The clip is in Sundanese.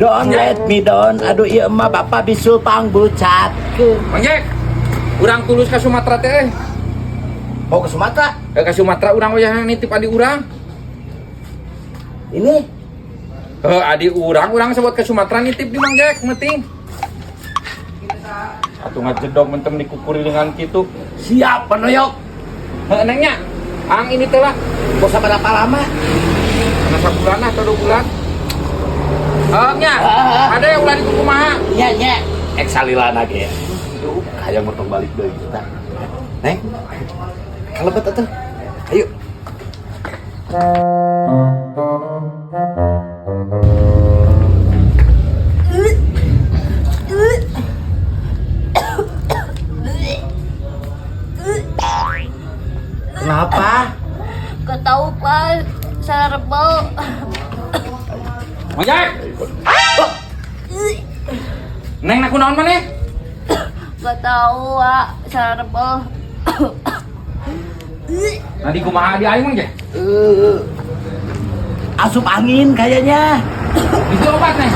Don't let me down. Aduh, ieu mah bapak bisul pangbucatkeun. Mang Jack, urang tulus ka Sumatera teh. Mau ke Sumatera? Ke Sumatera urang wayahna nitip adi urang. Ini Heuh, adi urang, urang sebut ke Sumatera nitip di Mang Jack, penting. Atuh ngajedog mentem dikukurilingan kitu. Siap penoyok. Heuh, nengnya. Ang ini teh lah. Mau berapa lama? Karena sabulan atau 2 bulan. Heuh, nya. Ada yang ulah dikukumaha. Nya nya. Ek salilana ge. Duh, hayang motong balik deui kita. Neng. Kalebet atuh. Ayo. Kenapa? Gak tahu, Pak, saya rebel. Mang Jack. Neng nak kunaon maneh? Gak tahu, Pak, saya rebel. Nanti kumaha di aing Mang Jack? Asup angin kayaknya. Itu obat neng.